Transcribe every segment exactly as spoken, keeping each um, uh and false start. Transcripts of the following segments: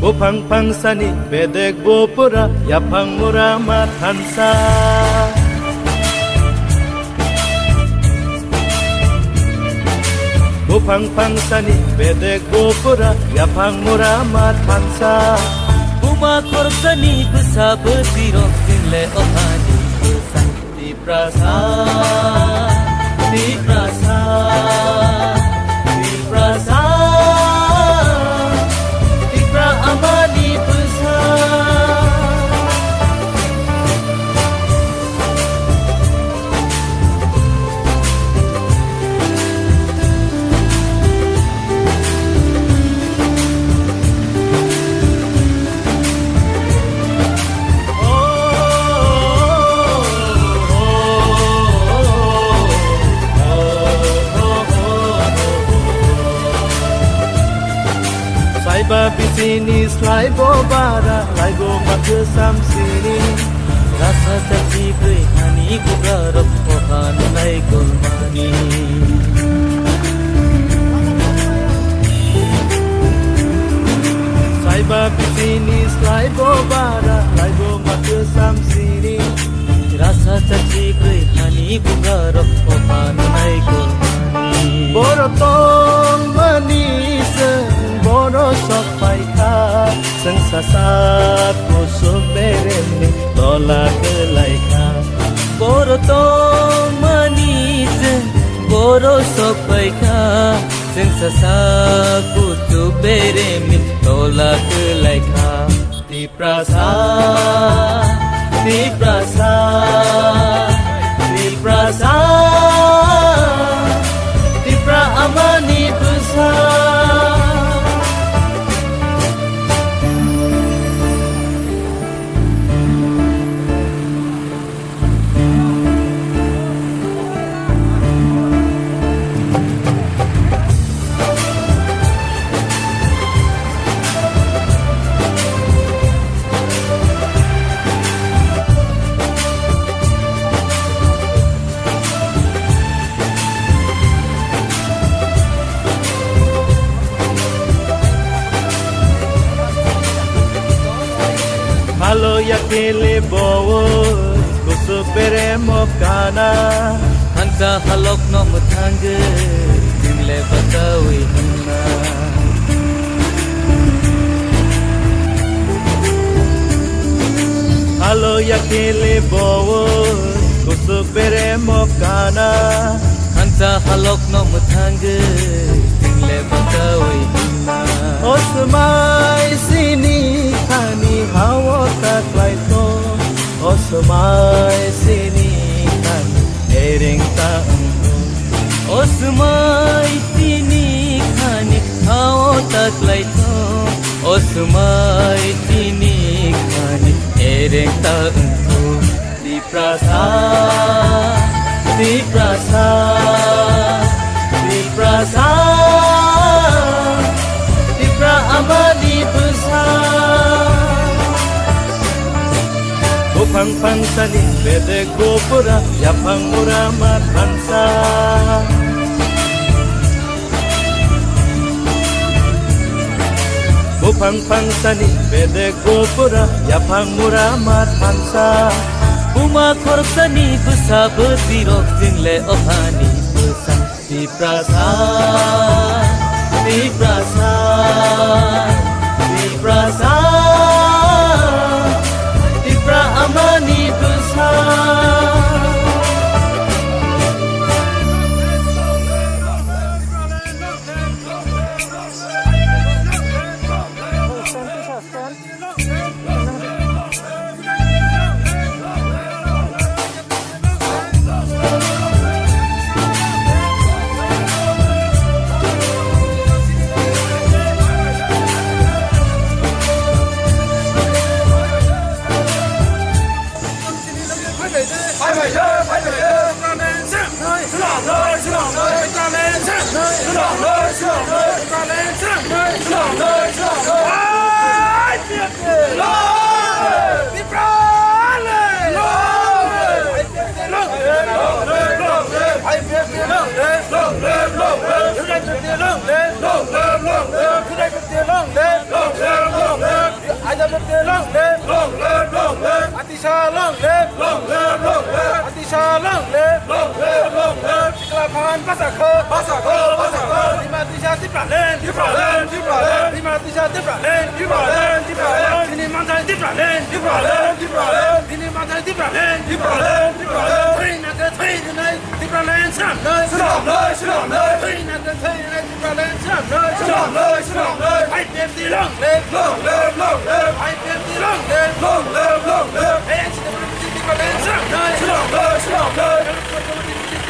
Buphang phangsani bedek bupura, yaphang mura ma thansa. Buphang phangsani bedek bupura, yaphang mura ma thansa. Buma khoroksani bwsa bwtwirok chwng le o hani bwsa. Tiprasa, Tiprasa, Tiprasa, Tipra amani bwsa. Slaiba bisini slaibo bara, laibo ma kwsam sini. Rasa chachi bwrwi hani bugarok o ha nunai golmani. Slaiba bisini slaibo bara, laibo ma kwsam sini. Rasa chachi bwrwi hani bugarok o ha nunai golmani. Boro tongmani chwng boro sok paikha, chwng sasa kusuk beremni tola kwlaikha. Boro tongmani chwng boro sok paikha, chwng sasa kusuk beremni tola kwlaikha. Tiprasa, Tiprasa, Tiprasa, Tipra amani bwsa. Halo ya kele bowo, kusuk bere mo kana. Hansa halok no mwthangwi, jingle batawi hwnna. Halo ya kele bowo, kusuk bere mo kana. Hansa halok no mwthangwi, jingle batawi hwnna. O swmai sini khani hao taklai to. O swmai sini khani ereng ta wngkho. O swmai sini khani hao taklai to. O swmai sini khani ereng ta wngkho. Tiprasa, Tiprasa, Tiprasa, Tipra amani bwsa. Buphang phangsani bedek bupura, yaphang mura ma thansa. Buphang phangsani bedek bupura, yaphang mura ma thansa. Buma khoroksani bwsa bwtwirok jingle o hani bwsa. Tiprasa, Tiprasa, Tiprasa, Tipra amani bwsa. Basa kho, basa kho, basa kho. Dima Disa Tipraland, Tipraland, Tipraland. Dima Disa Tipraland, Tipraland, Tipraland. Dini manjai Tipraland, Tipraland, Tipraland. Dini manjai Tipraland, Tipraland, Tipraland. Thwi nang khe thwi rwnai Tipraland swnamnai. Swnamnai, swnamnai. Thwi nang khe thwi rwnai Tipraland swnamnai. Swnamnai, swnamnai. I P F T long live. Long live, long live. I P F T long live. Long live, long live. Tipraland swnamnai. Swnamnai, swnamnai.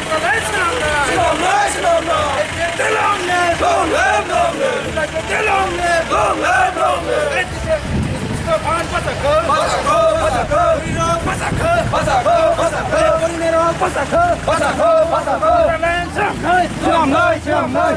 Swnamnai, swnamnai. Long live, long live. Long live, long live. Long live, long live. Basa kho, basa kho, basa kho. Swnamnai, swnamnai.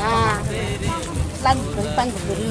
Ah, lang beri, pang beri.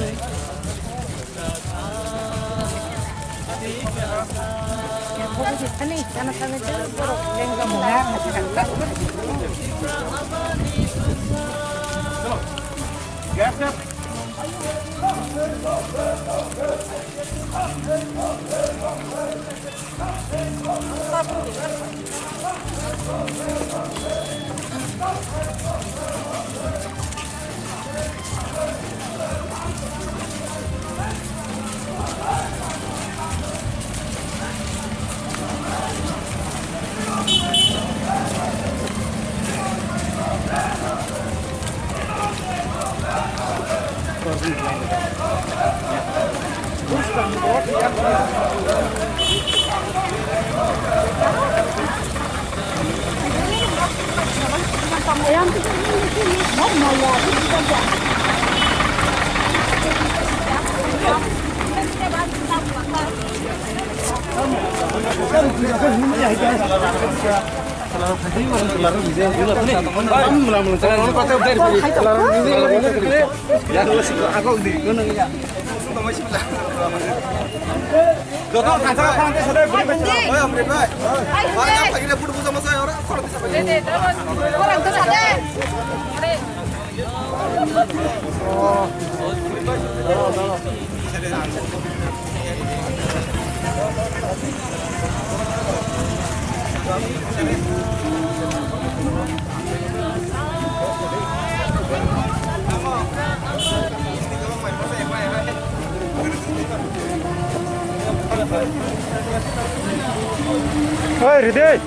Oi, Hriday!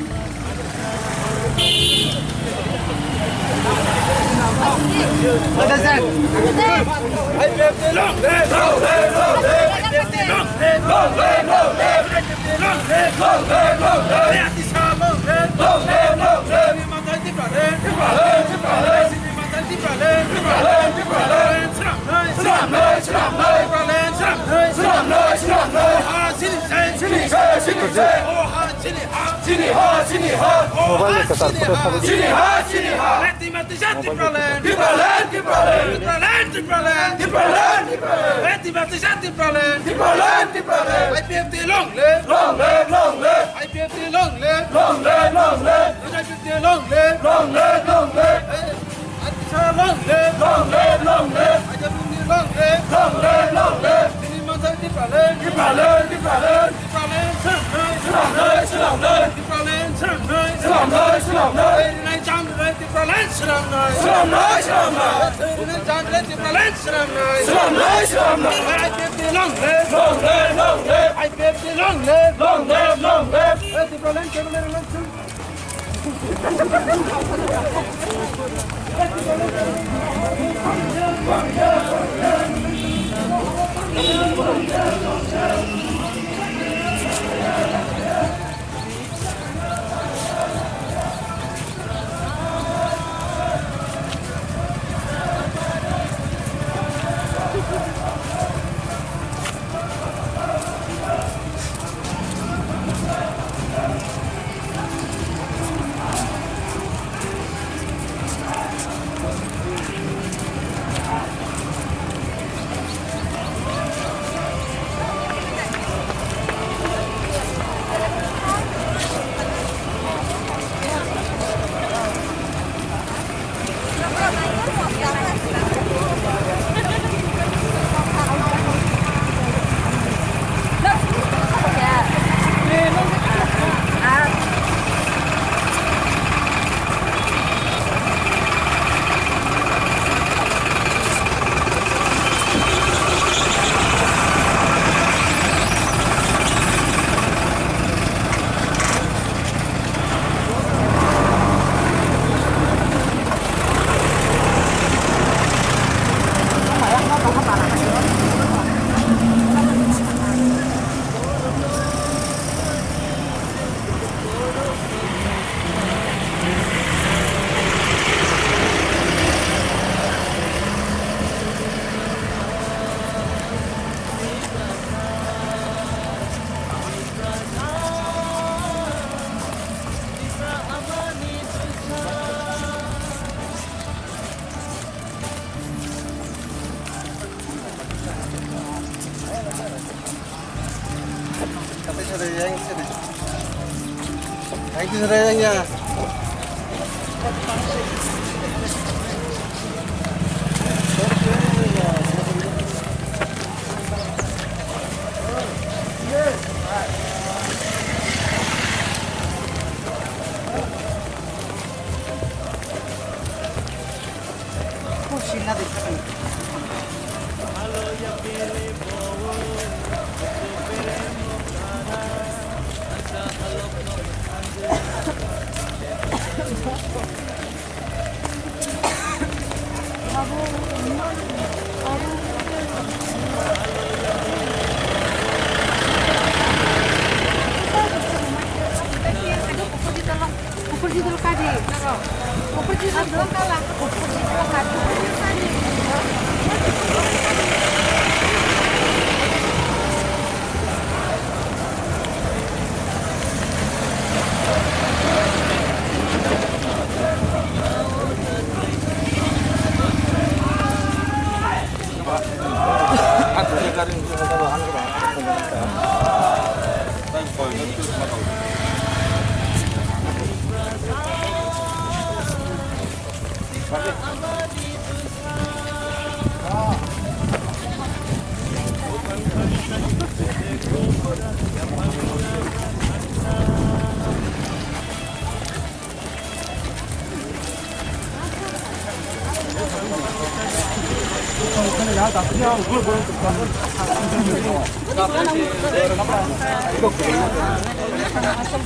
Chini ha, chini ha. Mobile ni kwchar photo sabai di. Chini ha, chini ha. Tipraland, Tipraland. Tipraland, Tipraland. Tipraland, Tipraland. Tipraland, Tipraland. Tipraland, Tipraland. I P F T long live. Long live, long live. I P F T long live. Long live, long live. I P F T long live. Long live, long live. Long live, long live. I P F T long live. Long live, long live. Chini manjai Tipraland. Tipraland, Tipraland. Tipraland, swnamnai. Swnamnai, swnamnai. Tipraland, swnamnai. Swnamnai, swnamnai. Thwi rwnai, jan rwnai, Tipraland, swnamnai. Swnamnai, swnamnai. Thwi rwnai, jan rwnai, Tipraland, swnamnai. Swnamnai, swnamnai. I P F T long live. Long live, long live. I P F T long live. Long live, long live. Tipraland, Tipraland, Tipraland.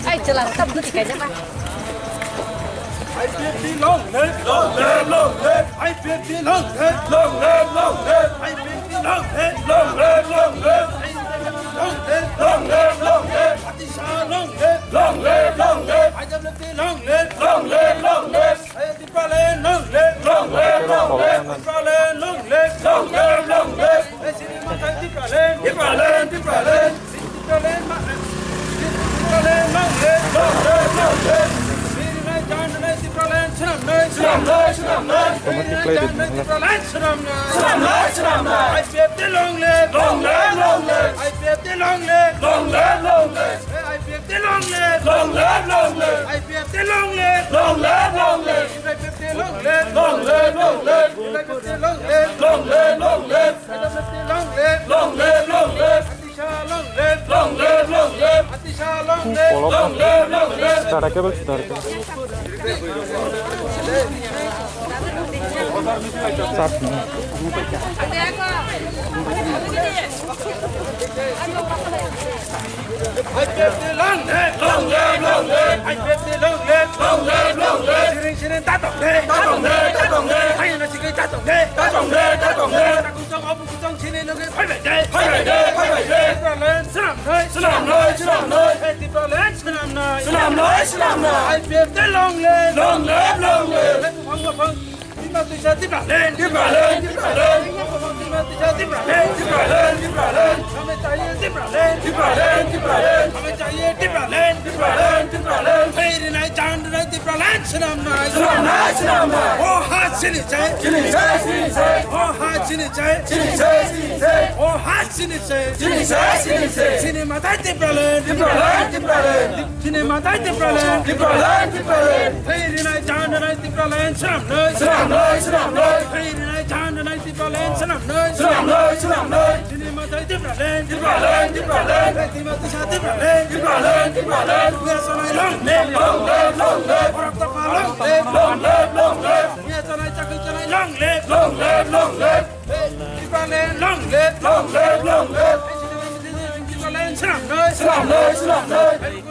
Ai, chwla, tam dudi kaijak ba. I P F T long live, long live, long live. I P F T long live, long live, long live. I P F T long live, long live, long live. I P F T long live, long live, long live. Atisha long live, long live, long live. I W T long live, long live, long live. Hey, Tipraland long live, long live, long live. Tipraland long live, long live, long live. Hey, Sri Matai Tipraland, Tipraland, Tipraland. Tipraland ma-, Tipraland long live, long live, long live. Sri Nai Jan Nai Tipraland, Sri Nai. Sri Nai Jan Nai Tipraland, Sri Nai. Sri Nai, Sri Nai. I P F T long live, long live, long live. I P F T long live, long live, long live. Hey, I P F T long live, long live, long live. I P F T long live, long live, long live. I P F T long live, long live, long live. I P F T long live, long live, long live. I P F T long live, long live, long live. Atisha long live, long live, long live. Atisha long live, long live, long live. Sudara ke bol, sudara ke bol. Sat ni. I P F T long live, long live, long live. I P F T long live, long live, long live. Siring siring tatong de, tatong de, tatong de. Hayana sikhe tatong de, tatong de, tatong de. Takusong obu kusong sini loge phaibai de, phaibai de, phaibai de. Tipraland swnamnai, swnamnai, swnamnai. Hey, Tipraland swnamnai, swnamnai, swnamnai. I P F T long live, long live, long live. Hey, buphang buphang. Tiprasa Tipraland, Tipraland, Tipraland. Tiprasa Tipraland, Tipraland, Tipraland. Hame chahiye Tipraland, Tipraland, Tipraland. Hame chahiye Tipraland, Tipraland, Tipraland. Hey, Sri Nai Jan Nai Tipraland swnamnai, swnamnai, swnamnai. O ha chini se, chini se, chini se. O ha chini se, chini se, chini se. O ha chini se, chini se, chini se. Sri Nai Matai Tipraland, Tipraland, Tipraland. Sri Nai Matai Tipraland, Tipraland, Tipraland. Hey, Sri Nai Jan Nai Tipraland swnamnai, swnamnai, swnamnai. Hey, Sri Nai Jan Nai Tipraland swnamnai, swnamnai, swnamnai. Sri Nai Matai Tipraland, Tipraland, Tipraland. Hey, Tiprasa Tipraland, Tipraland, Tipraland. Buya sanai long live, long live, long live. Borok tokma long live, long live, long live. Buya sanai chakri sanai long live, long live, long live. Hey, Tipraland long live, long live, long live. Hey, Tipraland swnamnai, swnamnai, swnamnai. Hey,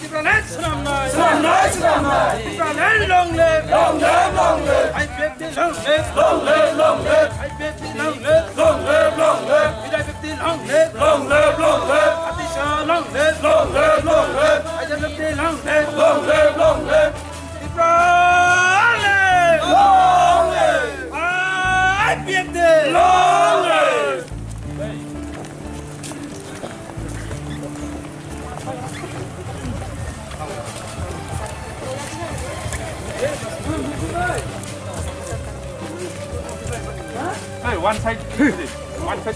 Tipraland swnamnai, swnamnai, swnamnai. Tipraland long live, long live, long live. I P F T long live, long live, long live. I P F T long live, long live, long live. I P F T long live, long live, long live. Atisha long live, long live, long live. I P F T long live, long live, long live. Tipraland long live! I P F T long live! Hey, one side, one side.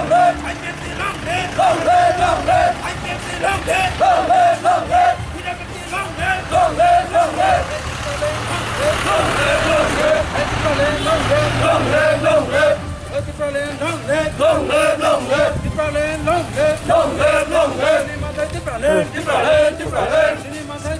long live! I P F T long live! Long live, long live! I P F T long live! Long live, long live! Long live, long live! Long live, long live! Long live, long live! Long live, long live! Tipraland long live! Long live, long live! Tipraland long live! Long live, long live! Sini Madai Tipraland! Tipraland, Tipraland! Sini Madai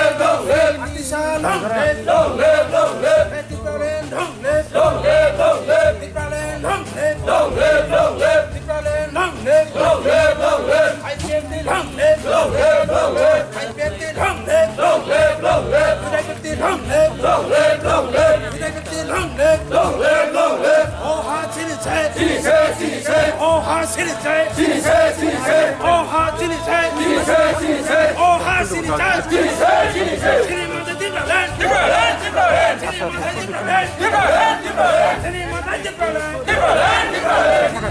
live, long live. Atisa long live. Long live, long live. Tipraland long live. Long live, long live. Tipraland long live. Long live, long live. Tipraland long live. Long live, long live. I P F T long live. Long live, long live. I P F T long live. Long live, long live. United Long live! Long live, long live! United Long live! Long live, long live! Oha chini chai! Chini chai, chini chai! Oha chini chai! Chini chai, chini chai! Oha chini chai! Chini chai, chini chai! Oha chini chai! Chini chai, chini chai! Chini Mata Tipraland! Tipraland, Tipraland! Chini Mata Tipraland! Tipraland, Tipraland! Chini Mata Tipraland! Tipraland, Tipraland! Chini Mata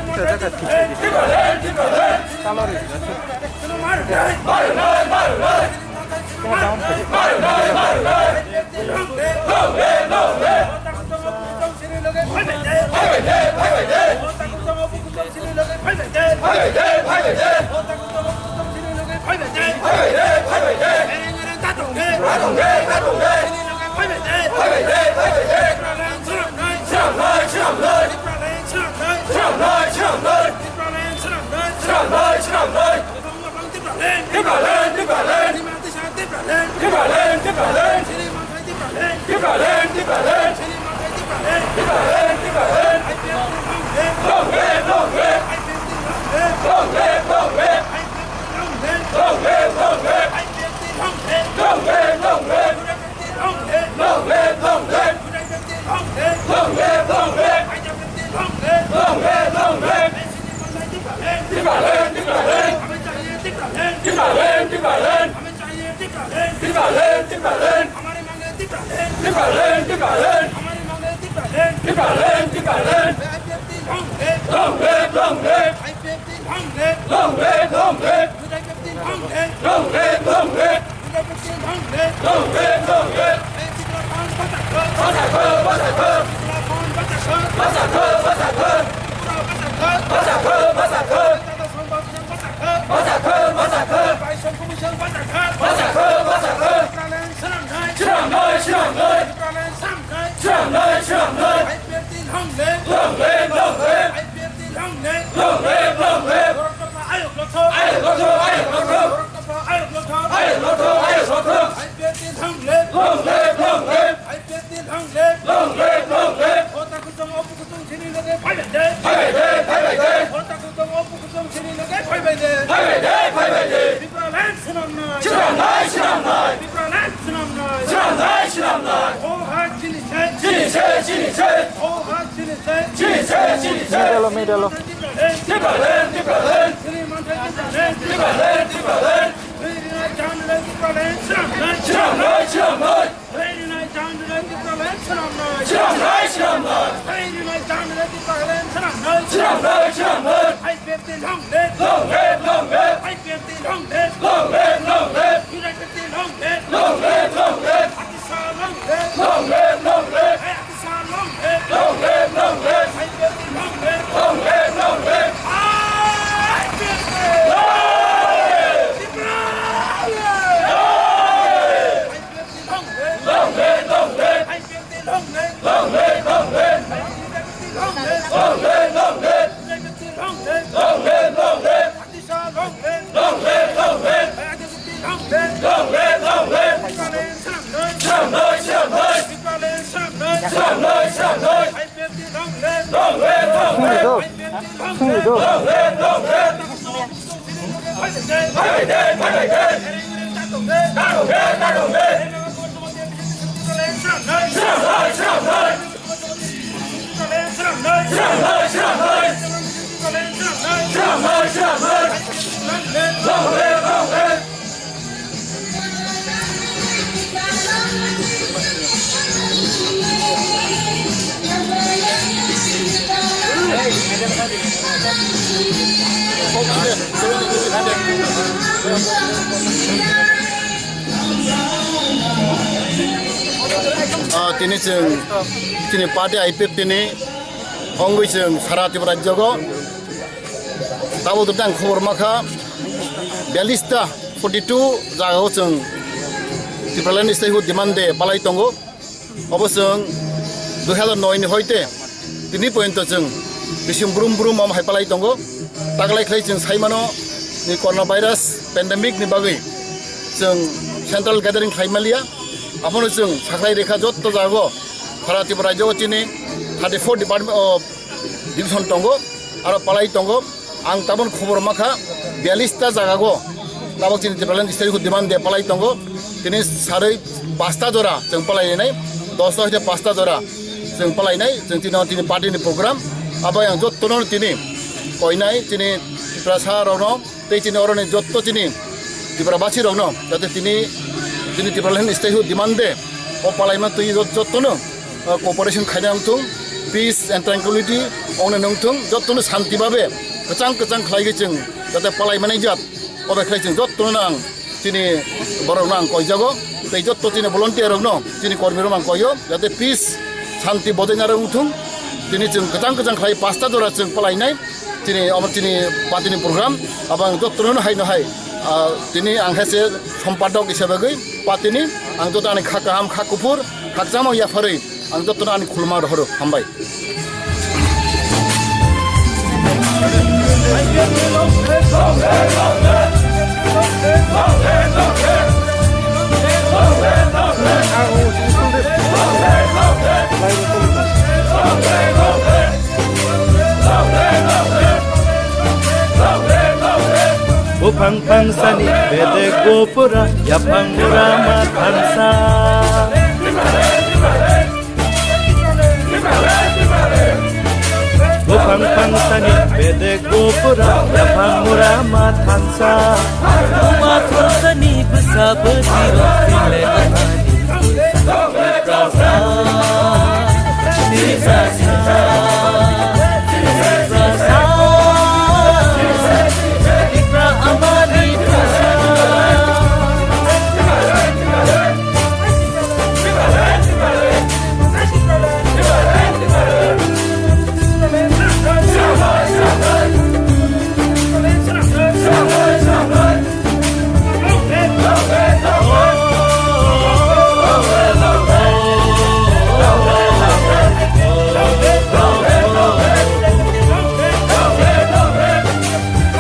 Tipraland! Tipraland, Tipraland! Chini Mata Tipraland! Maru nai! Maru nai, maru nai! Tipraland, Tipraland! Tipraland, Tipraland! Tipraland, Tipraland! Tipraland, Tipraland! Tipraland, Tipraland! Long live, long live! Long live, long live! Long live, long live! Long live, long live! Long live, long live! Long live, long live! Long live, long live! Long live, long live! Tipraland, Tipraland! Tipraland, Tipraland! Tipraland, Tipraland! Tipraland, Tipraland! Tipraland, Tipraland! Tipraland, Tipraland! Long live, long live! Long live, long live! Long live, long live! Long live, long live! Long live, long live! Bacha kho, bacha kho! Bacha kho, bacha kho! Bacha kho, bacha kho! Bacha kho, bacha kho! Bacha kho, bacha kho! Bacha kho, bacha kho! Swnamnai, swnamnai! Swnamnai, swnamnai! Long live, long live! Long live, long live! Ayuk lothok! Ayuk lothok! Ayuk lothok! Ayuk lothok! Ayuk lothok! Long live, long live! Long live, long live! Long live, long live! Hota kutung, opu kutung, chini loge, phaibai de! Phaibai de, phaibai de! Hota kutung, opu kutung, chini loge, phaibai de! Phaibai de, phaibai de! Tipraland swnamnai! Swnamnai, swnamnai! Tipraland swnamnai! Swnamnai, swnamnai! O ha chini se! Chini se, chini se! O ha chini se! Chini se, chini se! Middle, middle. Tipraland! Tipraland, Tipraland! Chini manthai Tipraland! Tipraland, Tipraland! Chini rinai chan rinai Tipraland swnamnai! Swnamnai, swnamnai! Swnamnai, swnamnai! Swnamnai, swnamnai! Swnamnai, swnamnai! I P F T long live! Long live, long live! I P F T long live! Long live, long live! United T long live! Long live, long live! Atisa long live! Long live, long live! Atisa long live! Long live, long live! I P F T long live! Long live, long live! I P F T! Long live! Tipraland! Long live! Long live, long live! I P F T long live! Long live, long live! I P F T long live! Long live, long live! I P F T long live! Long live, long live! Atisa long live! Long live, long live! I P F T long live! Long live, long live! Tipraland swnamnai! Swnamnai, swnamnai! Tipraland swnamnai! Swnamnai, swnamnai! I P F T long live! Long live, long live! I P F T long live! Long live, long live! Ah, tini chwng chini party I P F T ni wngwi chwng sara Tripura rajyogo tabuk tang khobor makha biyalista forty two jagao chwng Tipraland statehood demand de palai tongo. Obo chwng dui hazar noi ni hoite tini porjonto chwng bising brum brum om hai palai tongo. Taklai khlai chwng sai mano ni corona virus pandemic ni bagwi chwng central gathering khlai maliya. Abono chwng saklai rekha jotto jago khara Tripura rajyo chini thirty four department o division tongo, aro palai tongo. Ang tabon khobor makha biyalista jagago tabok chini Tipraland statehood demand de palai tongo. Tini sarwi pasta jora chwng palai nai, dos ta hoite pasta jora chwng palai nai, chwng tini tini party ni program. Abo ang jottono tini koinai chini Tiprasa rokno tei chini oroni jotto chini Tripura basi rokno jate tini chini Tipraland statehood demand de o palai man twi jottono uh, cooperation khaina wngthung, peace and tranquility ongna wngthung, jottono santi babe kwchang kwchang khlaiwi chwng jate palai manai jat, obe khlai chwng jottono ang chini borokno ang koijago, tei jotto chini volunteer rokno chini kormi rokno ang koio, jate peace santi bojaina wngthung, tini chwng kwchang kwchang khlai pasta jora chwng palainai. Chini omo chini party ni program, abo ang jotono no hai no hai, ah, tini ang hai se sompadok isa bagwi party ni ang joto ani kha kaham, kha kuphur, khakchangma yapharwi ang jotono ani khuluma rohoro. Hambai. Buphang phangsani bedek gopura, yaphang mura ma thansa. Buphang phangsani bedek gopura, yaphang mura ma thansa. Buma thangsani bwsa bwsirok sinle tongmani.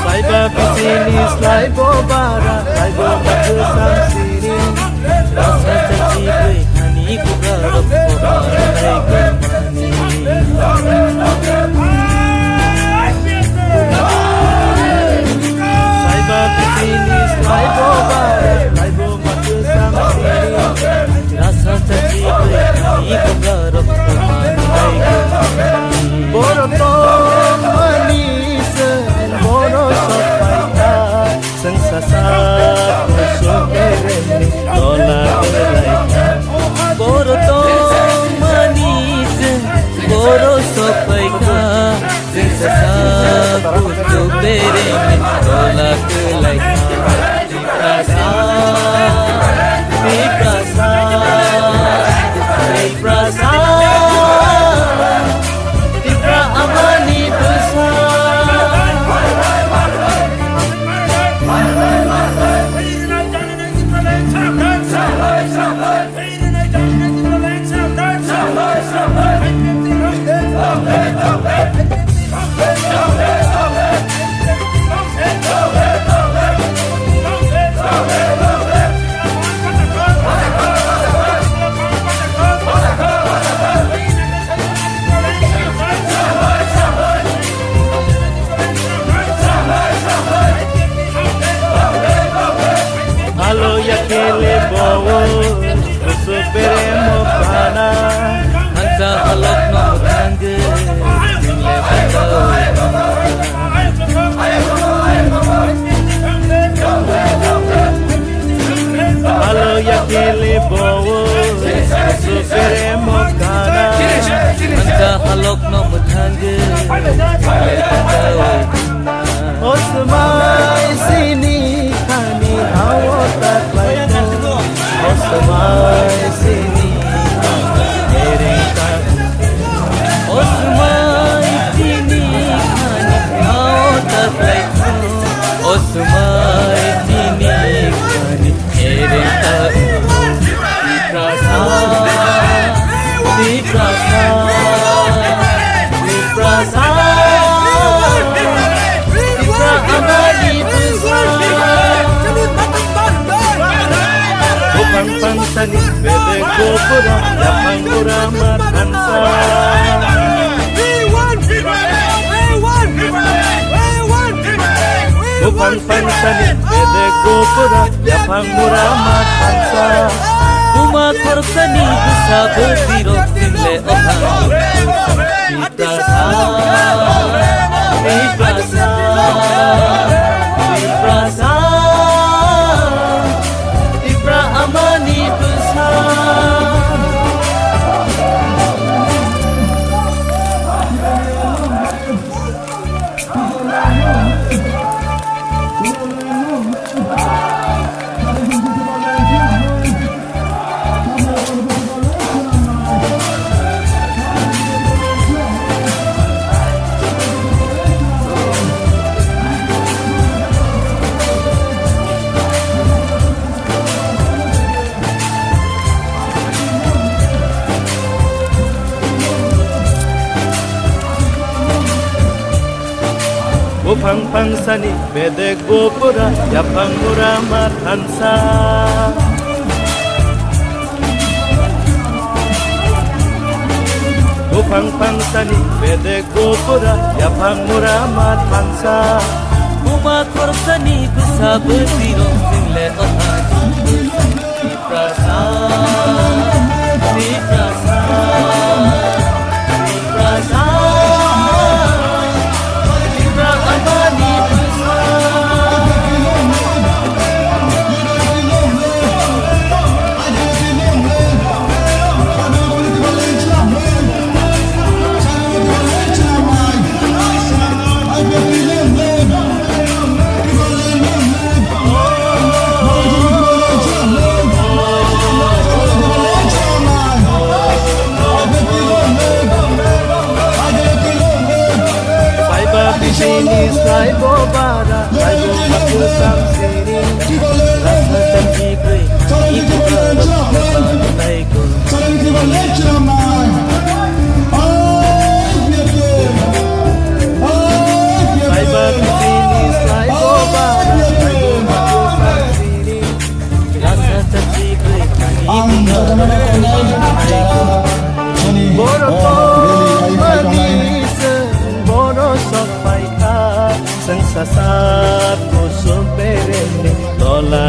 Saiba bisini slaibo bara, slaibo makwsang siri. Rasa chachi bai hani kubra rok kobai mani. Saiba bisini slaibo bara, slaibo makwsang siri. Rasa chachi bai hani kubra rok kobai mani. Borok tongmani se borok sok paikha. Chwng sasak kusuk beremni tola kwlaikha. Boro tongmani chwng boro sokphaikha. Chwng sasak kusuk beremni tola kwlaikha. Tiprasa, Tiprasa, Tiprasa, Tipra amani bwsa. Alo ya kele bowo, kusuk beremo pana. Hangsa halok no thangge, jingle bangau. Alo ya kele bowo, kusuk beremo pana. Hangsa halok no mwthangwi. O swmai sini khani hao ta khlaikha. O swmai sini Buphang phangsani bedek bopura, yaphang mura ma thansa. Buma khorsani bwsa bwtwi rok single o thang. Tiprasa, Tiprasa, Tiprasa, Tipra amani bwsa. Buphang phangsani bedek bopura, yaphang mura ma thansa. Buphang phangsani bedek bopura, yaphang mura ma thansa. Buma khorsani bwsa bwtwi rok single o thang. Saiba bisini saibo bara, saibo baku samsini. Rasa cantik rei, ibu baru, baru naikul. Saiba bisini saibo bara, saibo baku samsini. Ang jotono kono jara jani, Borok oh, rally ai phai tongnai. Borok sok phaikha, chwng sasat kusum beremni tola